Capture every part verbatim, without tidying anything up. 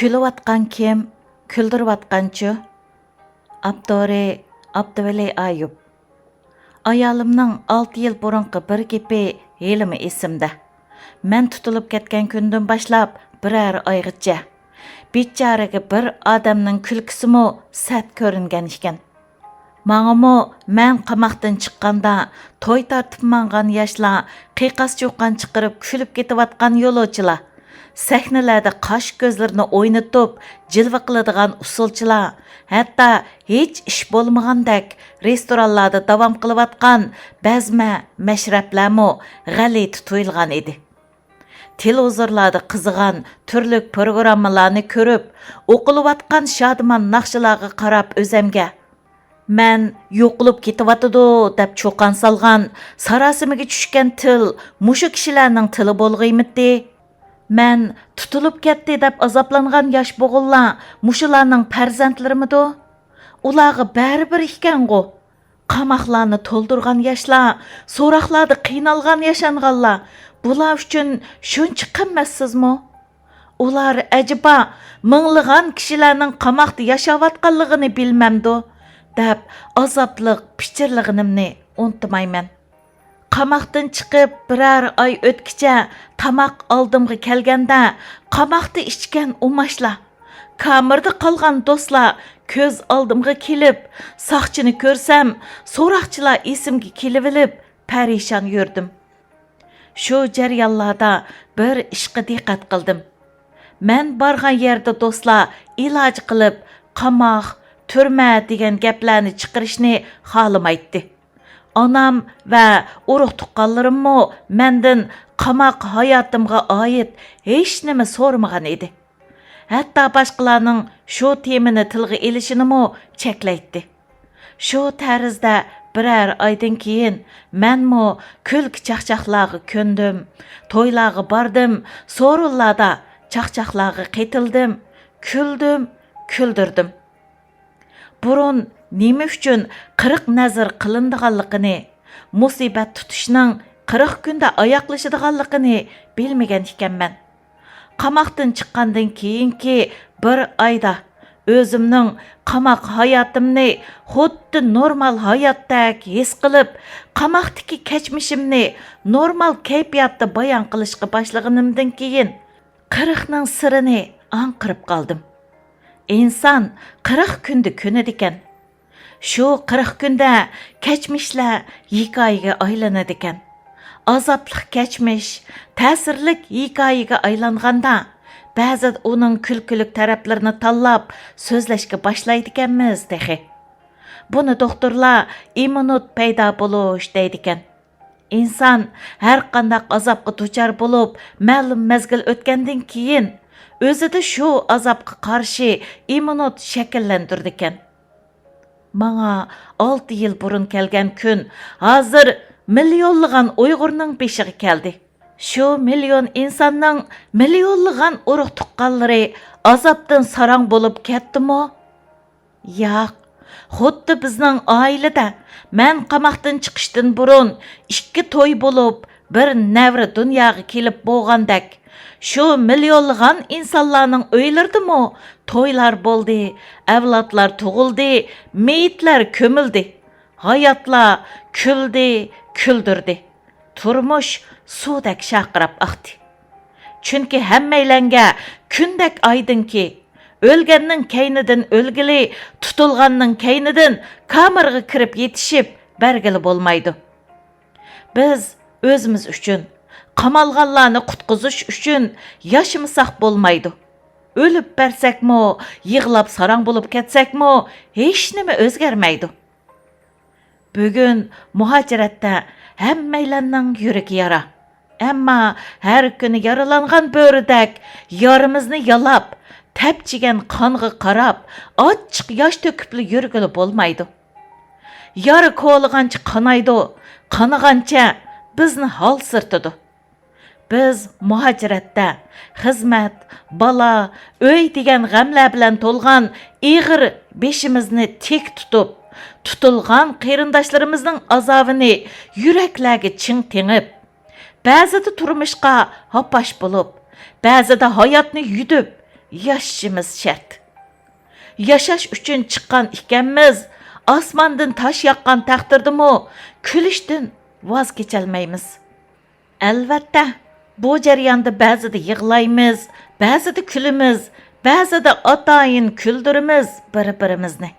كۈلۈۋاتقان كىم؟ كۈلدۈرۈۋاتقانچۇ؟ ئاپتورى: ئابدۇۋەلى ئايۇپ. ئايالىمنىڭ ئالتە يىل بۇرۇنقى بىر گېپى ھېلىمۇ ئېسىمدە. مەن تۇتۇلۇپ كەتكەن كۈندىن باشلاپ بىرەر ئايغىچە بىچارىگە بىر ئادەمنىڭ كۈلكىسىمۇ سەت كۆرۈنگەن ئىكەن. ماڭىمۇ مەن قاماقتىن چىققاندا توي تارتىپ ماڭغان ياشلار، قىيقاس-چۇقان چىقىرىپ كۈلۈپ كېتىۋاتقان يولۇچىلار، سەھنىلەردە قاش-كۆزلىرىنى ئوينىتىپ جىلۋە قىلىدىغان ئۇسسۇلچىلار، ھەتتا ھېچ ئىش بولمىغاندەك رېستورانلاردا داۋام قىلىۋاتقان بەزمە مەشرەپلەرمۇ غەلىتە تۇيۇلغان ئىدى. تېلېۋىزورلاردا قىزىغان تۈرلۈك پروگراممىلارنى كۆرۈپ، ئوقۇلۇۋاتقان شادىمان ناخشىلارغا قاراپ ئۆزەمگە، «مەن يوقىلىپ كېتىۋاتىدۇ» دەپ چۇقان سالغان، ساراسىمىگە چۈشكەن تىل مۇشۇ كىشىلەرنىڭ تىلى بولغىيمىتى؟ مەن تۇتۇلۇپ كەتتى دەپ ئازابلانغان ياش بوغۇنلار مۇشۇلارنىڭ پەرزەنتلىرىمىدۇ؟ ئۇلارغا بەرىبىر ئىكەنغۇ. قاماقلارنى تولدۇرغان ياشلار، سوراقلاردا قىينالغان ياشانغانلار، بۇلار ئۈچۈن شۇنچە قىممەتسىزمۇ؟ ئۇلار ئەجەبا مىڭلىغان كىشىلەرنىڭ قاماقتا ياشاۋاتقانلىقىنى بىلمەمدۇ؟ دەپ ئازابلىق پىچىرلىغىنىمنى ئۇنتۇمايمەن. قاماقتىن چىقىپ بىرەر ئاي ئۆتكىچە تاماق ئالدىمغا كەلگەندە، قاماقتا ئىچكەن ئۇماچلار، كامېردا قالغان دوستلار كۆز ئالدىمغا كېلىپ، ساقچىنى كۆرسەم، سوراقچىلار ئېسىمگە كېلىۋېلىپ پەرىشان يۈردۈم. شۇ جەريانلاردا بىر ئىشقا دىققەت قىلدىم. مەن بارغان يەردە دوستلار ئىلاج قىلىپ، قاماق، تۈرمە دېگەن گەپلەرنى چىقىرىشنى خالىمايتتى. ئانام ۋە ئۇرۇق-تۇغقانلىرىممۇ مەندىن قاماق ھاياتىمغا ئائىت ھېچنېمە سورىمىغان ئىدى. ھەتتا باشقىلارنىڭ شۇ تېمىنى تىلغا ئېلىشىنىمۇ چەكلەيتتى. شۇ تەرزدە بىرەر ئايدىن كېيىن مەنمۇ كۈلكە-چاقچاقلارغا كۆندۈم، تويلارغا باردىم، سورۇنلاردا چاقچاقلارغا قېتىلدىم، كۈلدۈم، كۈلدۈردۈم. بۇرۇن نېمە ئۈچۈن قىرىق نەزىر قىلىنىدىغانلىقىنى، مۇسىبەت تۇتۇشنىڭ قىرىق كۈندە ئاياغلىشىدىغانلىقىنى بىلمىگەن ئىكەنمەن. قاماقتىن چىققاندىن كېيىنكى بىر ئايدا ئۆزۈمنىڭ قاماق ھاياتىمنى خۇددى نورمال ھاياتتەك ھېس قىلىپ، قاماقتىكى كەچمىشىمنى نورمال كەيپىياتتا بايان قىلىشقا باشلىغىنىمدىن كېيىن، قىرىقنىڭ سىرىنى ئاڭقىرىپ قالدىم. ئىنسان قىرىق كۈندە كۆنىدىكەن. شۇ قىرىق كۈندە كەچمىشلەر ھېكايىگە ئايلىنىدىكەن. ئازابلىق كەچمىش تەسىرلىك ھېكايىگە ئايلانغاندا، بەزىدە ئۇنىڭ كۈلكىلىك تەرەپلىرىنى تاللاپ سۆزلەشكە باشلايدىكەنمىز تېخى. بۇنى دوختۇرلار ئىممۇنىت پەيدا بولۇش دەيدىكەن. ئىنسان ھەرقانداق ئازابقا دۇچار بولۇپ، مەلۇم مەزگىل ئۆتكەندىن كېيىن، ئۆزىدە شۇ ئازابقا قارشى ئىممۇنىت شەكىللەندۈرىدىكەن. ماڭا ئالتە يىل بۇرۇن كەلگەن كۈن ھازىر مىليونلىغان ئۇيغۇرنىڭ بېشىغا كەلدى. شۇ مىليون ئىنساننىڭ مىليونلىغان ئۇرۇق-تۇغقانلىرى ئازابتىن ساراڭ بولۇپ كەتتىمۇ؟ ياق، خۇددى بىزنىڭ ئائىلىدە مەن قاماقتىن چىقىشتىن بۇرۇن ئىككى توي بولۇپ، بىر نەۋرە دۇنياغا كېلىپ بولغاندەك، شۇ مىليونلىغان ئىنسانلارنىڭ ئۆيلىرىدىمۇ تويلار بولدى، ئەۋلادلار تۇغۇلدى، مېيىتلەر كۆمۈلدى، ھاياتلار كۈلدى، كۈلدۈردى. تۇرمۇش سۇدەك شارقىراپ ئاقتى. چۈنكى ھەممەيلەنگە كۈندەك ئايدىڭكى، ئۆلگەننىڭ كەينىدىن ئۆلگىلى، تۇتۇلغاننىڭ كەينىدىن كامېرغا كىرىپ يېتىشىپ بەرگىلى بولمايدۇ. بىز ئۆزىمىز ئۈچۈن، قامالغانلارنى قۇتقۇزۇش ئۈچۈن ياشىمىساق بولمايدۇ. ئۆلۈپ بەرسەكمۇ، يىغلاپ ساراڭ بولۇپ كەتسەكمۇ، ھېچنېمە ئۆزگەرمەيدۇ. بۈگۈن مۇھاجىرەتتە ھەممەيلەننىڭ يۈرىكى يارا. ئەمما ھەر كۈنى يارىلانغان بۆرىدەك يارىمىزنى يالاپ، تەپچىگەن قانغا قاراپ، ئاچچىق ياش تۆكۈپلا يۈرگىلى بولمايدۇ. يارا كولىغانچە قانايدۇ، قانىغانچە بىزنى ھالسىرىتىدۇ. بىز مۇھاجىرەتتە خىزمەت، بالا، ئۆي دېگەن غەملەر بىلەن تولغان ئېغىر بېشىمىزنى تىك تۇتۇپ، تۇتۇلغان قېرىنداشلىرىمىزنىڭ ئازابىنى يۈرەكلەرگە چىڭ تېڭىپ، بەزىدە تۇرمۇشقا ھاپاش بولۇپ، بەزىدە ھاياتنى يۈدۈپ، ياشىشىمىز شەرت. ياشاش ئۈچۈن چىققان ئىكەنمىز، ئاسماندىن تاش ياغقان تەقدىردىمۇ كۈلۈشتىن ۋاز كېچەلمەيمىز. ئەلۋەتتە، بۇ جەرياندا بەزىدە يىغلايمىز، بەزىدە كۈلىمىز، بەزىدە ئاتايىن كۈلدۈرىمىز بىر-بىرىمىزنى.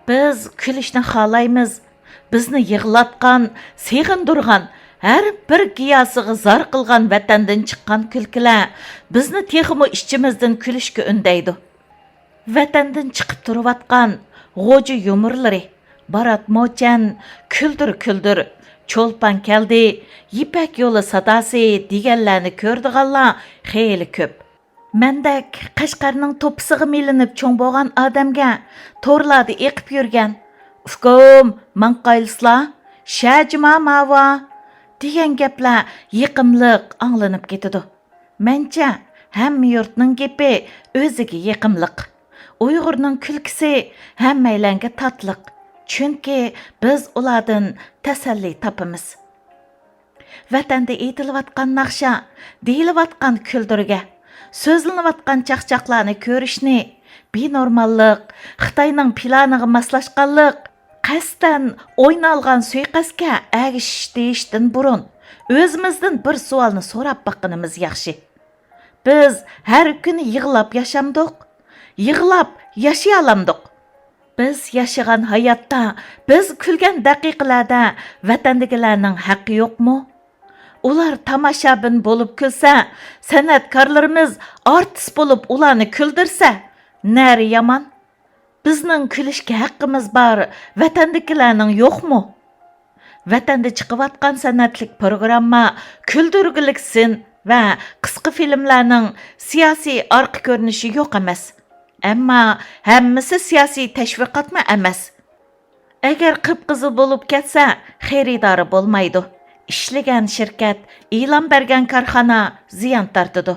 بىز كۈلۈشنى خالايمىز. بىزنى يىغلاتقان، سېغىندۇرغان، ھەر بىر گىياسىغا زار قىلغان ۋەتەندىن چىققان كۈلكىلەر بىزنى تېخىمۇ ئىچىمىزدىن كۈلۈشكە ئۈندەيدۇ. ۋەتەندىن چىقىپ تۇرۇۋاتقان غوجا يۇمۇرلىرى، بارات موچەن، كۈلدۈر كۈلدۈر، چولپان كەلدى، يىپەك يولى ساداسى دېگەنلەرنى كۆرىدىغانلار خېلى كۆپ. مەندەك قەشقەرنىڭ توپىسىغا مىلىنىپ چوڭ بولغان ئادەمگە تورلاردا ئېقىپ يۈرگەن «ئۇكام، ماڭقايلىسىلا، شەجىما ماۋا» دېگەن گەپلەر يېقىملىق ئاڭلىنىپ كېتىدۇ. مەنچە، ھەممە يۇرتنىڭ گېپى ئۆزىگە يېقىملىق. ئۇيغۇرنىڭ كۈلكىسى ھەممەيلەنگە تاتلىق، چۈنكى بىز ئۇلاردىن تەسەللى تاپىمىز. ۋەتەندە ئېيتىلىۋاتقان ناخشا، دېيىلىۋاتقان كۈلدۈرگە، سۆزلىنىۋاتقان چاقچاقلارنى كۆرۈشنى بىنورماللىق، خىتاينىڭ پىلانىغا ماسلاشقانلىق، قەستەن ئوينالغان سۇيىقەستكە ئەگىشىش دېيىشتىن بۇرۇن، ئۆزىمىزدىن بىر سوئالنى سوراپ باققىنىمىز ياخشى. بىز ھەر كۈنى يىغلاپ ياشامدۇق؟ يىغلاپ ياشىيالامدۇق؟ بىز ياشىغان ھاياتتا، بىز كۈلگەن دەقىقىلەردە ۋەتەندىكىلەرنىڭ ھەققى يوقمۇ؟ ئۇلار تاماشابىن بولۇپ كۈلسە، سەنئەتكارلىرىمىز ئارتىس بولۇپ ئۇلارنى كۈلدۈرسە، نەرى يامان؟ بىزنىڭ كۈلۈشكە ھەققىمىز بار، ۋەتەندىكىلەرنىڭ يوقمۇ؟ ۋەتەندە چىقىۋاتقان سەنئەتلىك پروگرامما، كۈلدۈرگۈلۈك سىن ۋە قىسقا فىلىملارنىڭ سىياسىي ئارقا كۆرۈنۈشى يوق ئەمەس. ئەمما ھەممىسى سىياسىي تەشۋىقاتمۇ ئەمەس. ئەگەر قىپقىزىل بولۇپ كەتسە، خېرىدارى بولمايدۇ. ئىشلىگەن شىركەت، ئېلان بەرگەن كارخانا زىيان تارتىدۇ.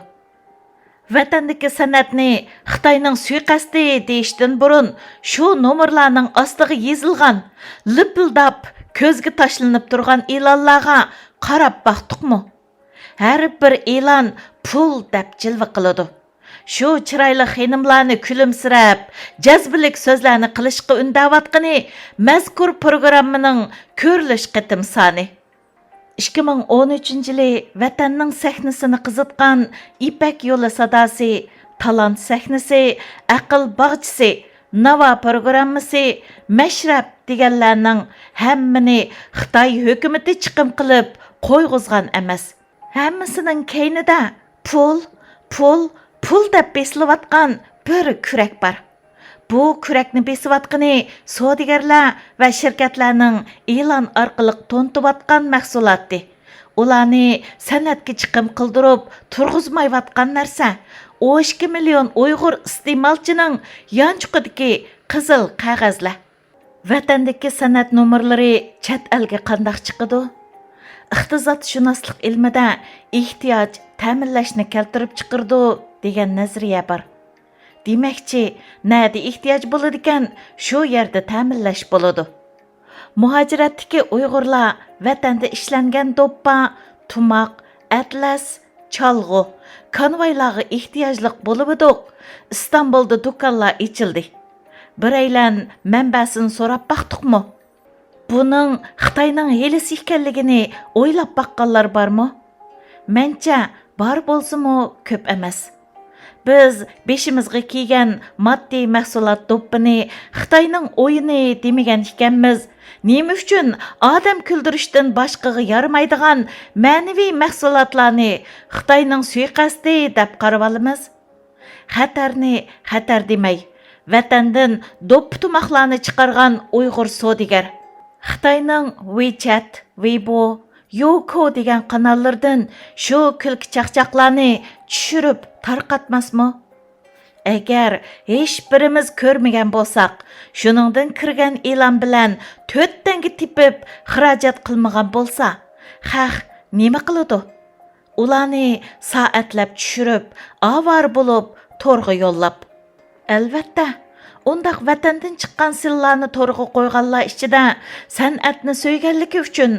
ۋەتەندىكى سەنئەتنى خىتاينىڭ سۇيىقەستى دېيىشتىن بۇرۇن، شۇ نومۇرلارنىڭ ئاستىغا يېزىلغان، لىپىلداپ كۆزگە تاشلىنىپ تۇرغان ئېلانلارغا قاراپ باقتۇقمۇ؟ ھەر بىر ئېلان پۇل دەپ جىلۋە قىلىدۇ. شۇ چىرايلىق خېنىملارنى كۈلۈمسىرەپ، جەزبىلىك سۆزلەرنى قىلىشقا ئۈندەۋاتقىنى مەزكۇر پروگراممىنىڭ كۆرۈلۈش قېتىم سانى. ئىككى مىڭ ئون ئۈچىنچى يىلى ۋەتەننىڭ سەھنىسىنى قىزىتقان يىپەك يولى ساداسى، تالانت سەھنىسى، ئەقىل باغچىسى، ناۋا پروگراممىسى، مەشرەپ دېگەنلەرنىڭ ھەممىنى خىتاي ھۆكۈمىتى چىقىم قىلىپ قويغۇزغان ئەمەس. ھەممىسىنىڭ كەينىدە پۇل، پۇل، پۇل دەپ بېسىلىۋاتقان بىر كۈرەك بار. بۇ كۈرەكنى بېسىۋاتقىنى سودىگەرلەر ۋە شىركەتلەرنىڭ ئېلان ئارقىلىق تونۇتۇۋاتقان مەھسۇلاتى. ئۇلارنى سەنئەتكە چىقىم قىلدۇرۇپ تۇرغۇزمايۋاتقان نەرسە، ئون ئىككى مىليون ئۇيغۇر ئىستېمالچىنىڭ يانچۇقىدىكى قىزىل قەغەزلەر. ۋەتەندىكى سەنئەت نومۇرلىرى چەت ئەلگە قانداق چىقىدۇ؟ ئىقتىسادشۇناسلىق ئىلمىدە ئېھتىياج تەمىنلەشنى كەلتۈرۈپ چىقىرىدۇ دېگەن نەزەرىيە بار. دېمەكچى، نەدە ئېھتىياج بولىدىكەن، شۇ يەردە تەمىنلەش بولىدۇ. مۇھاجىرەتتىكى ئۇيغۇرلار ۋەتەندە ئىشلەنگەن دوپپا، تۇماق، ئەتلەس، چالغۇ، كانۋايلارغا ئېھتىياجلىق بولۇۋىدۇق. ئىستانبۇلدا دۇكانلار ئېچىلدى. بىرەيلەن مەنبەسىنى سوراپ باقتۇقمۇ؟ بۇنىڭ خىتاينىڭ ھىيلىسى ئىكەنلىكىنى ئويلاپ باققانلار بارمۇ؟ مەنچە، بار بولسىمۇ كۆپ ئەمەس. بىز بېشىمىزغا كىيگەن ماددىي مەھسۇلات دوپپىنى خىتاينىڭ ئويۇنى دېمىگەن ئىكەنمىز. نېمە ئۈچۈن ئادەم كۈلدۈرۈشتىن باشقىغا يارىمايدىغان مەنىۋى مەھسۇلاتلارنى خىتاينىڭ سۇيىقەستى دەپ قارىۋالىمىز؟ خەتەرنى خەتەر دېمەي، ۋەتەندىن دوپپا تۇماقلارنى چىقارغان ئۇيغۇر سودىگەر، خىتاينىڭ ۋېيچەت، ۋېيبو، يوكو دېگەن قاناللىرىدىن شۇ كۈلكە چاقچاقلارنى چۈشۈرۈپ تارقاتماسمۇ؟ ئەگەر ھېچبىرىمىز كۆرمىگەن بولساق، شۇنىڭدىن كىرگەن ئېلان بىلەن تۆت تەڭگە تېپىپ خىراجەت قىلمىغان بولسا، خەق نېمە قىلىدۇ؟ ئۇلارنى سائەتلەپ چۈشۈرۈپ، ئاۋارە بولۇپ تورغا يوللاپ. ئەلۋەتتە، ئۇنداق ۋەتەندىن چىققان سىللارنى تورغا قويغانلار ئىچىدە سەنئەتنى سۆيگەنلىكى ئۈچۈن،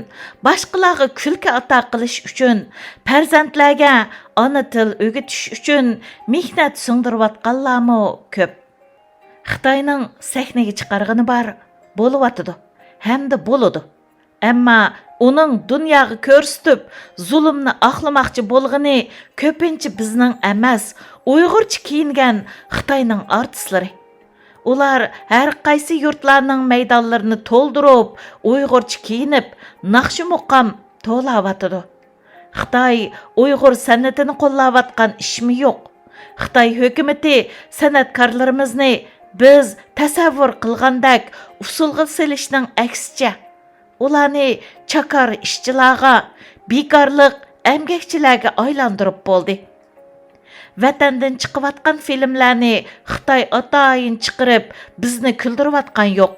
باشقىلارغا كۈلكە ئاتا قىلىش ئۈچۈن، پەرزەنتلەرگە ئانا تىل ئۆگىتىش ئۈچۈن مېھنەت سىڭدۈرۈۋاتقانلارمۇ كۆپ. خىتاينىڭ سەھنىگە چىقارغىنى بار، بولۇۋاتىدۇ ھەمدە بولىدۇ. ئەمما ئۇنىڭ دۇنياغا كۆرسىتىپ، زۇلۇمنى ئاقلىماقچى بولغىنى كۆپىنچە بىزنىڭ ئەمەس، ئۇيغۇرچە كىيىنگەن خىتاينىڭ ئارتىسلىرى. ئۇلار ھەر قايسى يۇرتلارنىڭ مەيدانلىرىنى تولدۇرۇپ، ئۇيغۇرچە كىيىنىپ، ناخشا-مۇقام توۋلاۋاتىدۇ. خىتاي ئۇيغۇر سەنئىتىنى قوللاۋاتقان ئىشمۇ يوق. خىتاي ھۆكۈمىتى سەنئەتكارلىرىمىزنى بىز تەسەۋۋۇر قىلغاندەك ئۇسسۇلغا سېلىشنىڭ ئەكسىچە، ئۇلارنى چاكار ئىشچىلارغا، بىكارلىق ئەمگەكچىلەرگە ئايلاندۇرۇپ بولدى. ۋەتەندىن چىقىۋاتقان فىلىملەرنى خىتاي ئاتايىن چىقىرىپ، بىزنى كۈلدۈرۈۋاتقان يوق.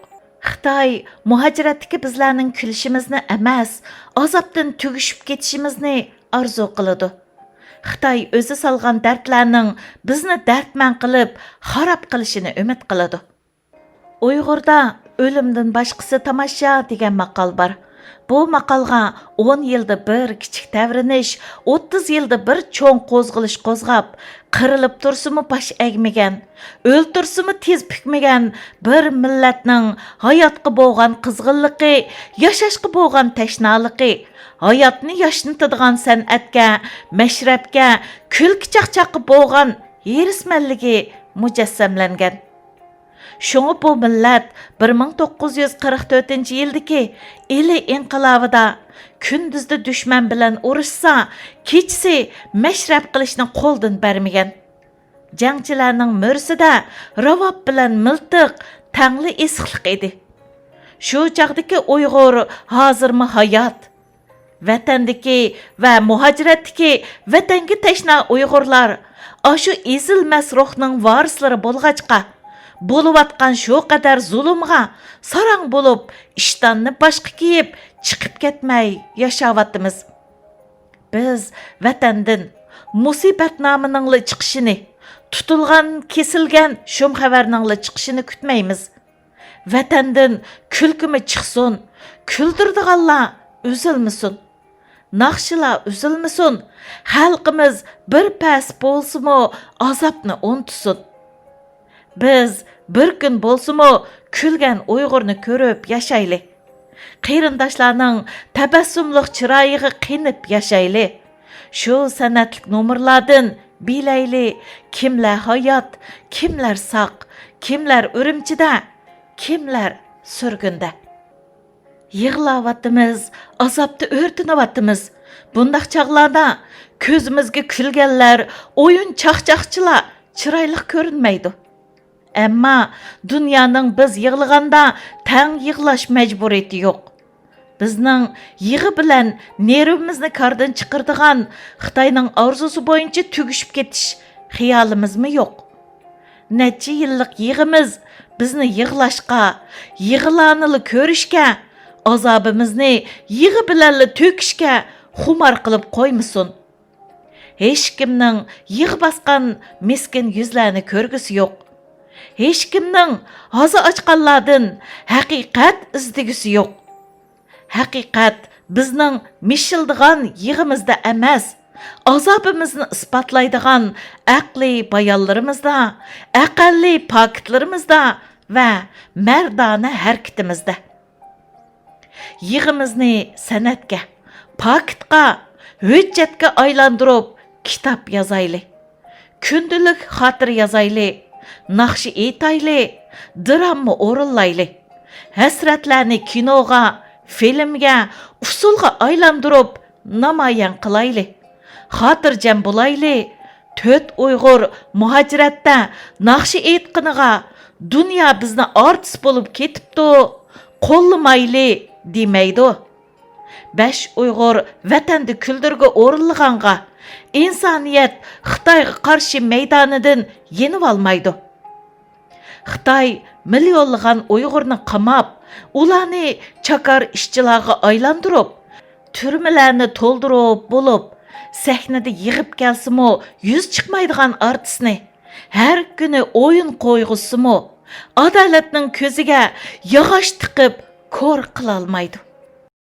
خىتاي مۇھاجىرەتتىكى بىزلەرنىڭ كۈلۈشىمىزنى ئەمەس، ئازابتىن تۈگىشىپ كېتىشىمىزنى ئارزۇ قىلىدۇ. خىتاي ئۆزى سالغان دەردلەرنىڭ بىزنى دەردمەن قىلىپ، خاراب قىلىشىنى ئۈمىد قىلىدۇ. ئۇيغۇردا «ئۆلۈمدىن باشقىسى تاماشا» دېگەن ماقال بار. بۇ ماقالغا ئون يىلدا بىر كىچىك تەۋرىنىش، ئوتتۇز يىلدا بىر چوڭ قوزغىلىش قوزغاپ، قىرىلىپ تۇرسىمۇ باش ئەگمىگەن، ئۆلتۈرسىمۇ تىز پۈكمىگەن بىر مىللەتنىڭ ھاياتقا بولغان قىزغىنلىقى، ياشاشقا بولغان تەشنالىقى، ھاياتنى ياشنىتىدىغان سەنئەتكە، مەشرەپكە، كۈلكە-چاقچاققا بولغان ھېرىسمەنلىكى مۇجەسسەملەنگەن. شۇڭا بۇ مىللەت بىر مىڭ توققۇز يۈز قىرىق تۆتىنچى يىلدىكى ئىلى ئىنقىلابىدا كۈندۈزدە دۈشمەن بىلەن ئۇرۇشسا، كېچىسى مەشرەپ قىلىشنى قولدىن بەرمىگەن. جەڭچىلەرنىڭ مۈرىسىدە راۋاب بىلەن مىلتىق تەڭلا ئېسىقلىق ئىدى. شۇ چاغدىكى ئۇيغۇر ھازىرمۇ ھايات. ۋەتەندىكى ۋە مۇھاجىرەتتىكى ۋەتەنگە تەشنا ئۇيغۇرلار ئاشۇ ئېزىلمەس روھنىڭ ۋارىسلىرى بولغاچقا، بولۇۋاتقان شۇ قەدەر زۇلۇمغا ساراڭ بولۇپ، ئىشتاننى باشقا كىيىپ، چىقىپ كەتمەي ياشاۋاتىمىز. بىز ۋەتەندىن مۇسىبەتنامىنىڭلا چىقىشىنى، تۇتۇلغان، كېسىلگەن شۇم خەۋەرنىڭلا چىقىشىنى كۈتمەيمىز. ۋەتەندىن كۈلكىمۇ چىقسۇن، كۈلدۈرىدىغانلار ئۈزۈلمىسۇن، ناخشىلار ئۈزۈلمىسۇن، خەلقىمىز بىر پەس بولسىمۇ ئازابنى ئۇنتۇسۇن. بىز بىر كۈن بولسىمۇ كۈلگەن ئۇيغۇرنى كۆرۈپ ياشايلى. قېرىنداشلارنىڭ تەبەسسۇملۇق چىرايىغا قېنىپ ياشايلى. شۇ سەنئەتلىك نومۇرلاردىن بىلەيلى، كىملەر ھايات، كىملەر ساق، كىملەر ئۈرۈمچىدە، كىملەر سۈرگۈندە. يىغلاۋاتىمىز، ئازابتا ئۆرتىنىۋاتىمىز. بۇنداق چاغلاردا كۆزىمىزگە كۈلگەنلەر، ئويۇن-چاقچاقچىلار چىرايلىق كۆرۈنمەيدۇ. ئەمما دۇنيانىڭ بىز يىغلىغاندا تەڭ يىغلاش مەجبۇرىيىتى يوق. بىزنىڭ يىغا بىلەن نېرۋىمىزنى كاردىن چىقىرىدىغان، خىتاينىڭ ئارزۇسى بويىچە تۈگىشىپ كېتىش خىيالىمىزمۇ يوق. نەچچە يىللىق يىغىمىز بىزنى يىغلاشقا، يىغىلارنىلا كۆرۈشكە، ئازابىمىزنى يىغا بىلەنلا تۆكۈشكە خۇمار قىلىپ قويمىسۇن. ھېچكىمنىڭ يىغا باسقان مىسكىن يۈزلەرنى كۆرگۈسى يوق. ھېچكىمنىڭ ھازا ئاچقانلاردىن ھەقىقەت ئىزدىگۈسى يوق. ھەقىقەت بىزنىڭ مىشىلدىغان يىغىمىزدا ئەمەس، ئازابىمىزنى ئىسپاتلايدىغان ئەقلىي بايانلىرىمىزدا، ئەقەللىي پاكىتلىرىمىزدا ۋە مەردانە ھەرىكىتىمىزدە. يىغىمىزنى سەنئەتكە، پاكىتقا، ھۆججەتكە ئايلاندۇرۇپ، كىتاب يازايلى. كۈندىلىك خاتىرە يازايلى، ناخشا ئېيتايلى، دىرامما ئورۇنلايلى. ھەسرەتلەرنى كىنوغا، فىلىمگە، ئۇسسۇلغا ئايلاندۇرۇپ نامايان قىلايلى. خاتىرجەم بولايلى. تۆت ئۇيغۇر مۇھاجىرەتتە ناخشا ئېيتقىنىغا، «دۇنيا بىزنى ئارتىس بولۇپ كېتىپتۇ، قوللىمايلى» دېمەيدۇ. بەش ئۇيغۇر ۋەتەندە كۈلدۈرگە ئورۇنلىغانغا، ئىنسانىيەت خىتايغا قارشى مەيدانىدىن يېنىۋالمايدۇ. خىتاي مىليونلىغان ئۇيغۇرنى قاماپ، ئۇلارنى چاكار ئىشچىلارغا ئايلاندۇرۇپ، تۈرمىلەرنى تولدۇرۇپ بولۇپ، سەھنىدە يىغىپ كەلسىمۇ يۈز چىقمايدىغان ئارتىسنى، ھەر كۈنى ئويۇن قويغۇزسىمۇ، ئادالەتنىڭ كۆزىگە ياغاچ تىقىپ كور قىلالمايدۇ.